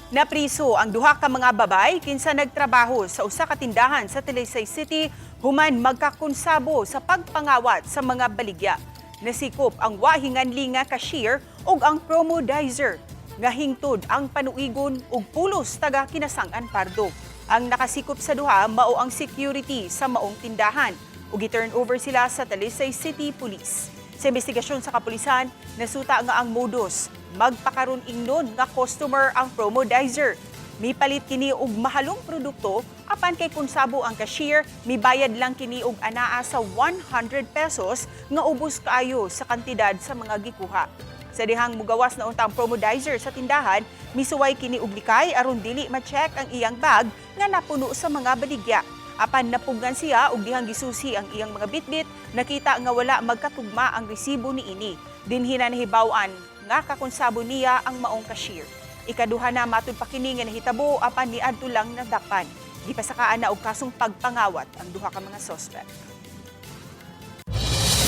Napriso ang duha ka mga babay kinsa nagtrabaho sa usa ka tindahan sa Talisay City human magkakonsabo sa pagpangawat sa mga baligya. Nasikop ang wahinganli nga cashier ug ang promodizer nga hingtod ang panuigon ug pulos taga Kinasangan Pardo. Ang nakasikop sa duha mao ang security sa maong tindahan ug gi-turn over sila sa Talisay City Police. Sa investigasyon sa kapulisan, nasuta nga ang modus magpakaron ingnon nga customer ang promodizer. Mipalit kini og mahalong produkto apan kay konsabo ang cashier, mibayad lang kini og anaa sa 100 pesos nga ubos kaayo sa kantidad sa mga gikuha. Sa dihang mugawas na unta ang promodizer sa tindahan, misuway kini og likay aron dili ma-check ang iyang bag nga napuno sa mga baligya. Apan napugnan siya ug dihang gisusi ang iyang mga bitbit, nakita nga wala magkatugma ang resibo niini. Dinhi na nahibaw-an nga kakonsabo niya ang maong cashier. Ikaduha na matud pa kini nga nahitabo apan niadto lang nadakpan. Gipasakaan na og kasong pagpangawat ang duha ka mga suspect.